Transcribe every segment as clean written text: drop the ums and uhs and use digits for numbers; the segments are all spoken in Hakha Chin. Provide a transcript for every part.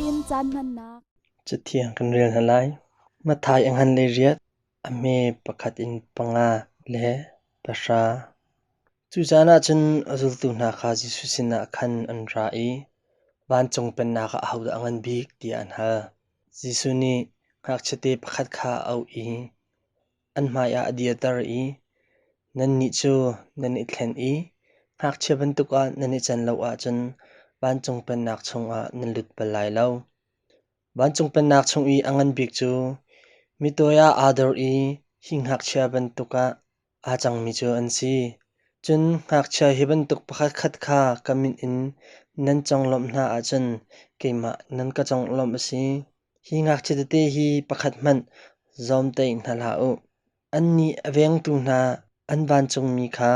tein caan hmannak. Cathiang kan rel hna lai. Matthai a ngan le riat, a hme pakhat in panga le pahra. Cu caan ah cun a zultu hna kha Jesuh sinah khan an ra i vancung pennak ah ahodah a ngan bik tiah an hal. Jesuh nih ngakchiate pakhat kha a auh i an hmaiah a dirter i, Nannih cu nan i thlen i ngakchia bantuk ah nan i can lo ahcun vancung pennak chungah nan lut bal lai lo. Vancung Pennak chung i a ngan bik cu mitawi ah aa dor i hi ngakchia bantuk ah aa cangmi cu an si. Cun ngakchia hi bantuk pakhatkhat kha ka min in nan conglawmh hna ahcun keimah nan ka conglawmh a si. Hi ngakchia tete hi pakhat hmanh zawmtaih hna hlah u. Annih a vengtu hna an vancungmi kha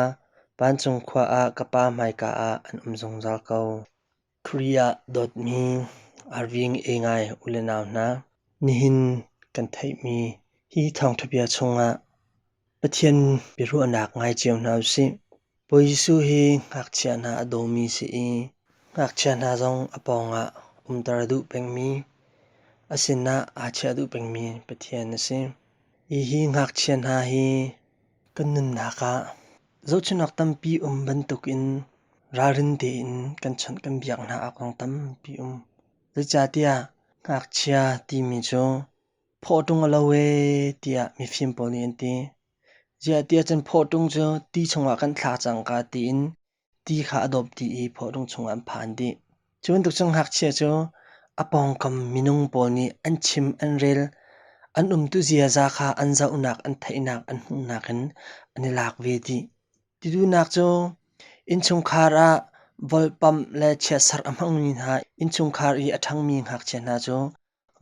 vancung khua ah ka Pa hmaika ah an um zungzal ko. Khrih ah dawtmi arving e ngai u le nau hna, nihin kan theihmi hi thawngṭha bia chungah Pathian biaruahnak ngai cio hna u sih. Bawi Jesuh hi ngakchia hna a dawmi si i ngakchia hna zong a pawngah umter a duh pengmi, a sinah aa chiah duh pengmi Pathian a si. Hihi ngakchia hna hi kan nunnak ah Zohchunhawk tampi um bantukin ralrin tein kan chawnh kan biak hna awk zong tampi um. Zeicahtiah ngakchia timi cu phawhṭung a lo ee tiah mifim pawl nih an ti. Ziah tiah cun phawhṭung cu ti chungah kan thlak cangka tiin ti kha a dawp dih i phawhṭung chungah an phan dih. Cu bantuk cun ngakchia cu a pawngkam minung pawl nih an chim an rel, an umtu ziaza kha an zohnak, an theihnak, an hmuhnak in an i lak ve dih. Ti duhnak cu innchungkhar ah volpamh le chiatserh a hmangmi hna innchungkhar i a ṭhangmi ngakchia hna cu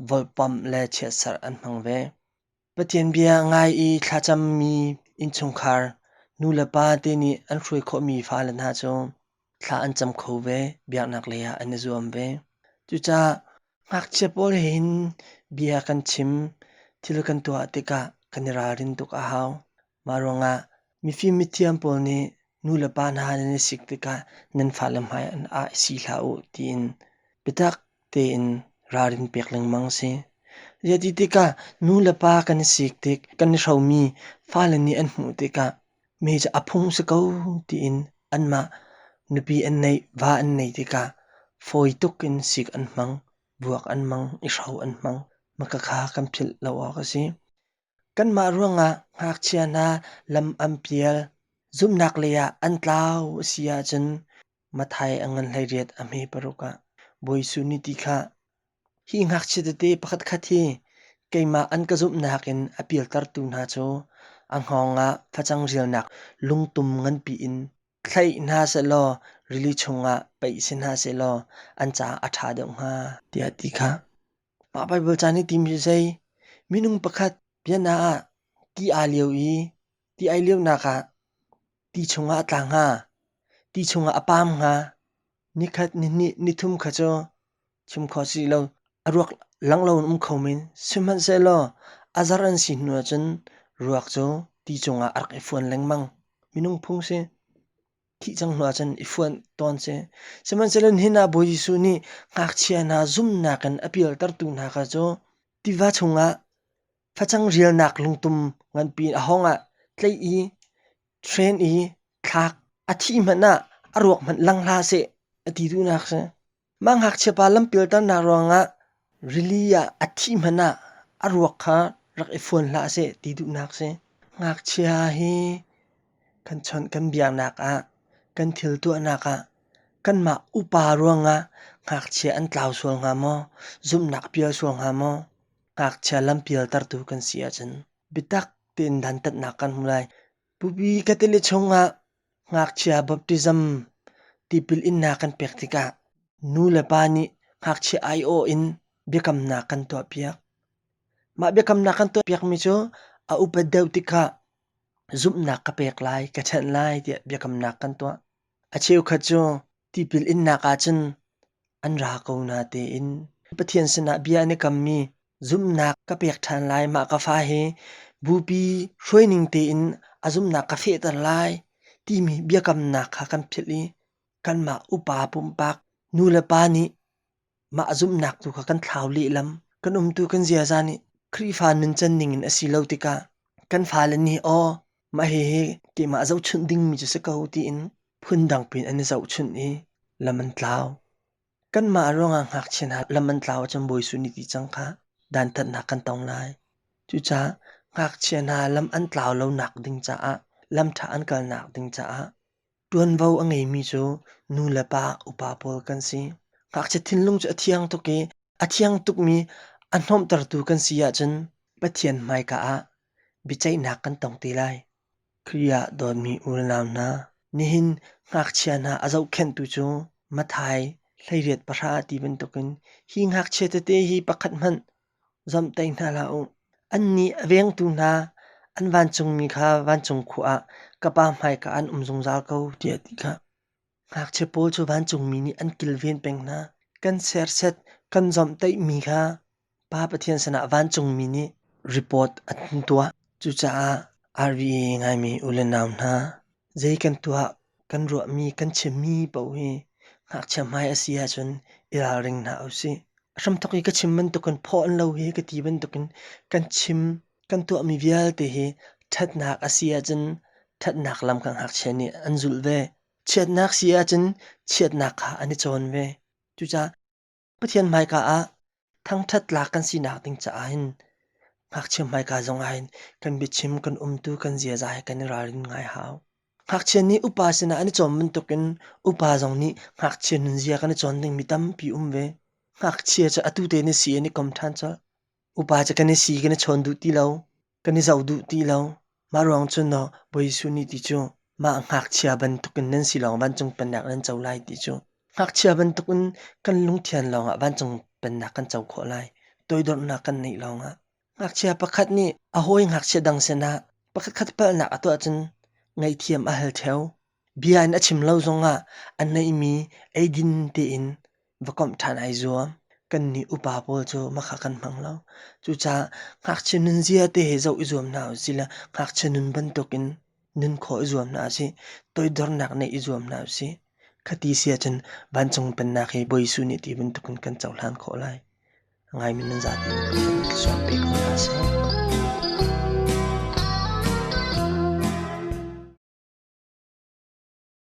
volpamh le chiatserh an hmang ve. Pathian bia ngai i thlacammi innchungkhar nulepa te nih an hruai khawhmi fale hna cu thla an cam kho ve, biaknak lei ah an i zuam ve. Cucaah ngakchia pawl he hin bia kan chim, thil kan tuah tikah kan i ralrin tuk a hau. Mah ruangah mifim mithiam pawl nih nu le pa hna nan i sik tikah nan fale hmai ah i si hlah u tiin biatak tein ralrin pek lengmang a si. Zeiti tikah nu le pa kan i sik tik, kan i hromi fale nih an hmuh tikah mi cu a phung si ko tiin anmah nupi an neih, va an neih tikah fawi tuk in sik an hmang, vuak an hmang, i hro an hmang. Maka kha kan philh lo awk a si. Kanmah ruangah ngakchia hna lam an pial, zumhnak lei ah an tlau a si ahcun Matthai a ngan 18 a hme paruk ah Bawi Jesuh nih ti khah, Hi ngakchia tete pakhatkhat hi keimah an ka zumhnak in a pialtertu hna cu a hngawng ah facang rialnak lungtum nganpi in thlaih hna sehlaw rili chungah paih si hna sehlaw an caah a ṭha deuh hnga, tiah a ti khah. Mah Baibal ca nih timi cu zei? Minung pakhat biana ah ti aa lio i ti ai lionak ah ti chungah a tla hnga, ti chungah a paam hnga. Nikhat, nihnih, nithum kha cu chim khawh si lo. A ruak lang lo in um kho men. Sihmanhsehlaw a zar an si hnu ahcun ruak cu ti cungah a rak i fuan lengmang. Minung phung si. Thih cang hnu ahcun i fuan tawn si. Sihmanhsehlaw nihin ah Bawi Jesuh nih ngakchia hna zumhnak in a pialtertu hna kha cu tiva chungah facang rialnak lungtum nganpi a hawng ah tlaih i train i thlak a thih hmanh ah a ruak hmanh lang hlah seh a ti duhnak si. Mah ngakchia pa lampialternak ruangah rili ah a thih hmanh ah a ruak kha rak i fuan hlah seh ti duhnak si. Ngakchia hi kan chawnh kan biaknak ah kan thil tuahnak ah kanmah upa ruangah ngakchia an tlau sual hnga maw? Zumhnak a pial sual hnga maw? Ngakchia lampialtertu kan si ahcun biatak tein dantatnak kan hmu lai. Bupi Catholic chungah ngakchia baptism tipil innak kan pek tikah nu le pa nih ngakchia aiawh in biakamnak kan tuahpiak. Mah biakamnak kan tuahpiakmi cu a upat deuh tikah zumhnak ka pek lai, ka chanh lai tiah biakamnak kan tuah. A cheukhat cu tipil innak ahcun an ra ko natein Pathian sinah bia an i kammi zumhnak ka pek ṭhan lai, mah ka fa hi bupi hruaining tein a zumhnak ka fehter lai timi biakamnak kha kan philh i kanmah upa pumpak nu le pa nih. Mah zumhnak tu kha kan thlau lehlam. Kan umtu kan ziaza nih Khrihfa nuncan ning in a si lo tikah kan fale nih aw mah hihi keimah zohchunh dingmi cu si ko tiin phundang piin an i zohchunh i lam an tlau. Kanmah ruangah ngakchia hna lam an tlau ahcun Bawi Jesuh nih ti cang kha dantatnak kan tong lai. Cucaah ngakchia hna lam an tlau lonak ding caah, lam ṭha an kalnak ding caah ṭuanvo a ngeimi cu nu le pa upa pawl kan si. Ngakchia thinlung cu a thiang tuk i a thiang tukmi a hnomhtertu kan si ahcun Pathian hmaika ah biaceihnak kan tong te lai. Khrih ah dawtmi u le nau hna, nihin ngakchia hna a zohkhenhtu cu Matthai 18:10 ti bantukin hi ngakchia tete hi pakhat hmanh zawmhtaih hna hlah u. Annih a vengtu hna an vancungmi kha vancung khua ah ka Pa hmaika an um zungzal ko, tiah a ti khah. Ngakchia pawl cu vancungmi nih an kilven peng hna. Kan serset, kan zawmhtaihmi kha Pa Pathian sinah vancungmi nih report an tuah. Cucaah RVA ngaimi u le nau hna, zei kan tuah, kan ruahmi, kan chimmi paoh hi ngakchia hmai a si ahcun i ralring hna usih. A hramthawk i ka chim bantukin phaw an lo hi ka ti bantukin kan chim, kan tuahmi vialte hi ṭhatnak a si ahcun ṭhatnak lam kha ngakchia nih an zulh ve. Chiatnak si ahcun chiatnak kha an i cawn ve. Cucaah Pathian hmaika ah thangṭhat tlak kan sinak ding caah hin ngakchia hmaika zongah hin kan biachim, kan umtu, kan ziaza he kan i ralrin ngai hau. Ngakchia nih upa sinah an i cawn bantukin upa zong nih ngakchia nunzia kan i cawn dingmi tampi um ve. Ngakchia cu atu te na si an i kom ṭhan colh. Upa cu kan i si kan i chawn duh ti lo. Kan i zoh duh ti lo. Mah ruang cun maw Bawi Jesuh nih ti cu mah ngakchia bantukin nan si lawng vancung pennak nan co lai ti cu. Ngakchia bantukin kan lungthian lawngah vancung pennak kan co khawh lai. Toidornak kan neih lawngah. Ngakchia pakhat nih a hawi ngakchia dang sinah pakhatkhat palhnak a tuah cun ngaihthiam a hal ṭheo. Bia in a chim lo zongah a neihmi eidin tein va komh ṭhan ai zuam. Kannih upa pawl cu makha kan hmang lo. Cucaah ngakchia nunzia te hi zoh i zuam hna usih law ngakchia nun bantukin nun khawh i zuam hna usih. Toidornak neih i zuam hna usih. Khati si ahcun vancung pennak hi Bawi Jesuh nih ti bantukin kan cohlan khawh lai. Ngaimi nan zate in Pathian thluachuah pe ko hna seh.